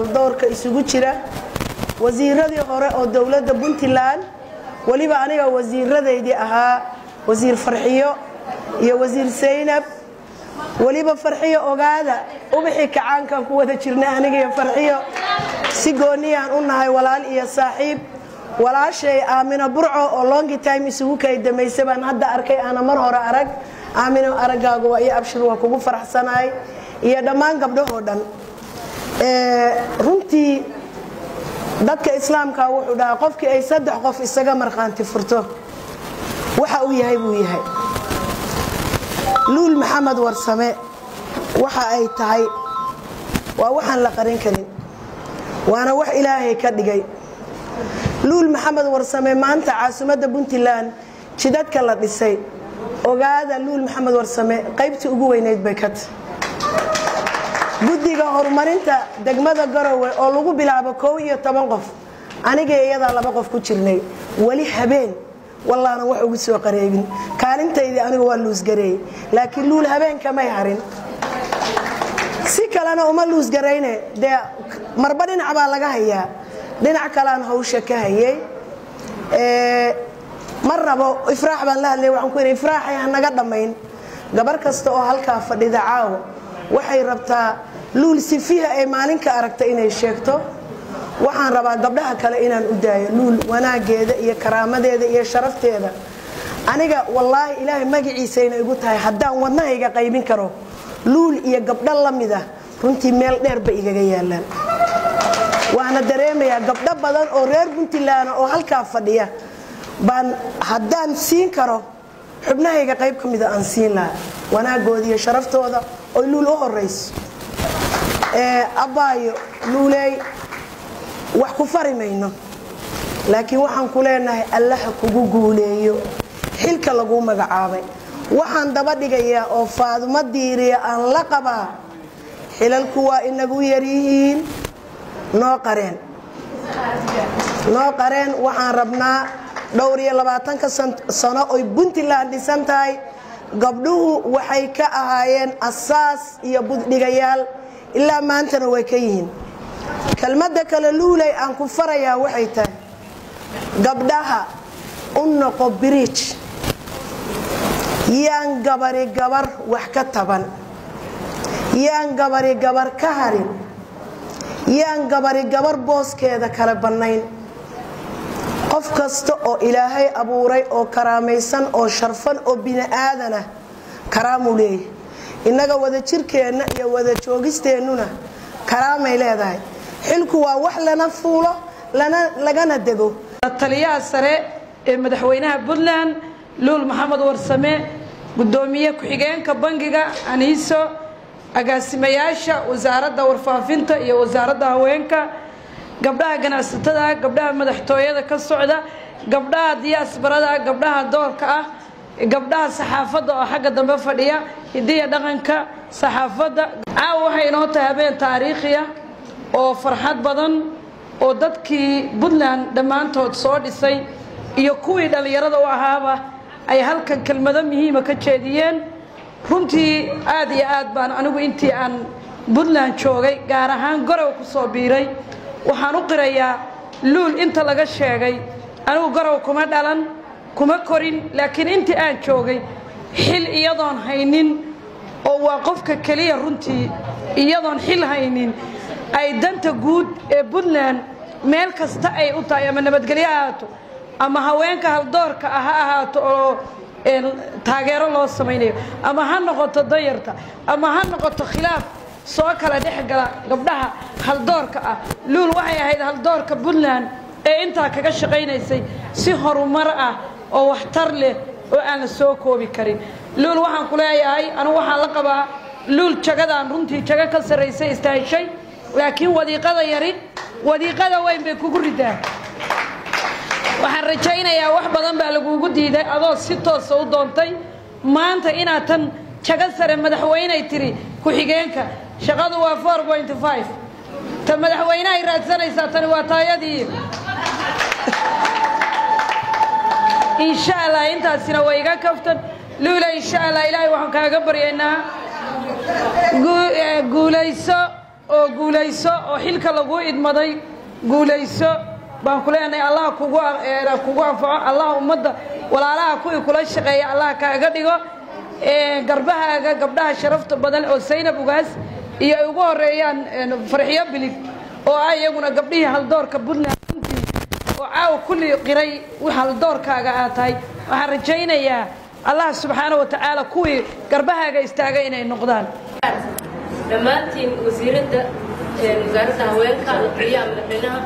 Haldoorka isugu jira, wasiiradii hore oo dowladda Puntland, weliba aniga wasiiradaydii ahaa, Wasiir Farxiyo iyo Wasiir Saynab. Weliba Farxiyo, ogaada, ubixi kacaankan ku wada jirnay. Aniga iyo Farxiyo si gooniyaan u nahay walaal iyo saaxiib. Walaashay Aamino Burco oo long time isugu kay damaysay baan hadda arkay, aana mar hore arag. Aamino, araggaagu waa iyo abshir, waa kugu faraxsanahay, iyo dhammaan gabdhahoo dhan. Runtii dadka Islaamka wuxuu dhahaa, qofkii ay saddex qof isaga markhaanti furto, waxa uu yahay buu yahay. Luul Maxamed Warsame waxa ay tahay waa waxaan la qarin karin, waana wax Ilaahay ka dhigay. Luul Maxamed Warsame maanta caasimadda Puntland jidadka la dhisay, ogaada, Luul Maxamed Warsame qaybtii ugu weynayd bay ka tahy. Guddiga horumarinta degmada Garowe oo lagu bilaabo 11 qof, aniga iyadaa 2 qof ku jirnay. Weli habeen wallaana wax ugu soo qareebin. Kaalintaydii aniga waa luusgareeyey, laakiin Luul habeen kamay harin. Si kalena uma luusgarayne, dee marba dhinac baa laga hayaa, dhinac kalean hawsha ka hayay. Ma rabo, Ifraax baan la hadlay, waxaan ku yidhi, "Ifraaxay, hanaga dhammayn." Gabar kasta oo halkaa fadhida caawo waxay rabtaa Luul sifiha ay maalinka aragta inay sheegto. Waxaan rabaa gabdhaha kale inaan u daayo Luul wanaageeda iyo karaamadeeda iyo sharafteeda. Aniga wallaahi, Ilaahay magaciisayna igu tahay, haddaan wadnahayga qaybin karo, Luul iyo gabdho la mid ah runtii meel dheer bay igaga yaalaan. Waana dareemayaa gabdho badan oo reer Puntland oo halkaa fadhiya baan haddaan siin karo xubnahayga qayb ka mida aan siin lahaa, wanaagooda iyo sharaftooda oy Luul u horayso. Abbaayo Luuley, wax ku fari mayno, laakiin waxaan ku leenahay Allaha kugu guuleeyo xilka laguu magacaabay. Waxaan daba dhigayaa oo Faadumo Diiriya aan la qabaa, xilalku waa inagu yaryihiin. Noo qareen, noo qareen. Waxaan rabnaa dhowr iyo labaatanka sano oy Puntland dhisan tahay, gabdhuhu waxay ka ahaayeen asaas iyo buddhigayaal, ilaa maantana way ka yihiin. Kelmadda kale, Luuley, aan ku farayaa waxay tahay, gabdhaha u noqo bridge. Yaan gabari gabar wax ka taban, yaan gabari gabar ka harin, yaan gabari gabar booskeeda kala bannayn. Qof kasta oo Ilaahay abuuray oo karaamaysan oo sharfan oo bini-aadanah karaamuu leeyahay. Innaga wada jirkeenna iyo wada joogisteennuna karaamay leedahay. Xilku waa wax lana fuulo lana lagana dego. Taliyaha sare ee madaxweynaha Puntland Luul Maxamed Warsame, guddoomiye ku-xigeenka bangiga Aniiso, agaasimayaasha wasaaradda warfaafinta iyo wasaaradda haweenka, gabdhaha ganacsatada, gabdhaha madaxtooyada ka socda, gabdhaha diyaasbarada, gabdhaha doorka ah, gabdhaha saxaafadda oo xagga dambe fadhiya, hidiya dhaqanka saxaafadda, caawa waxay inoo tahay habeen taariikhi ah oo farxad badan, oo dadkii Puntland dhammaantood soo dhisay iyo kuwii dhallinyarada u ahaaba ay halkan kelmado muhiima ka jeediyeen. Runtii aad iyo aad baan anigu intii aan Puntland joogay, gaar ahaan Gorow ku soo biiray, waxaan u qirayaa Luul inta laga sheegay. Anigu Gorow kuma dhalan, kuma korin, laakiin intii aan joogay xil iyadoon haynin, oo waa qofka keliya runtii iyadoon xil haynin ay danta guud ee Puntland meel kasta ay u tahay, ama nabadgelyo ha ahaato ama haweenka haldoorka ah ha ahaato oo taageero loo samaynayo, ama ha noqoto danyarta, ama ha noqoto khilaaf soo kala dhex gala gabdhaha haldoorka ah. Luul waxay ahayd haldoorka Puntland ee intaa kaga shaqaynaysay si horumar ah oo waxtar leh oo aan la soo koobi karin. Luul waxaan ku leeyahay, anigu waxaan la qabaa Luul, jagadaan runtii jago ka sarraysay istaaheshay, laakiin wadiiqada yari wadiiqada weyn bay kugu ridaa. Waxaan rajaynayaa wax badan baa lagugu diiday adoo si toosa u doontay maanta inaad tan jago sare madaxweyney tiri ku-xigeenka. Shaqadu waa 4.5. Ta madaxweynehay raadsanaysaa, tani waa taayadii, insha Allah. Intaasina waa iga kaftan. Luula, insha Allah, Ilaahay waxaan kaaga baryaynaa guulayso. Oo guulayso oo xilka laguu idmaday guulayso baan ku leenahay. Allah kugu anfaco, Allah ummadda walaalaha kuwii kula shaqeeya Allah kaaga dhigo. Garbahaaga gabdhaha sharafta badan oo Saynab Ugaas iyo ay ugu horeeyaan Farxiyo Bilig, oo ah iyaguna gabdhihii haldoorka Puntland runtii, oo caawa kulli qiray haldoorkaaga aad tahay. Waxaan rajaynayaa Allah subxaana wa tacaala kuwii garbahaaga istaagay inay noqdaan. Dhammaantiin wasiiradda wasaaradda haweenka, la taliyaha madaxweynaha.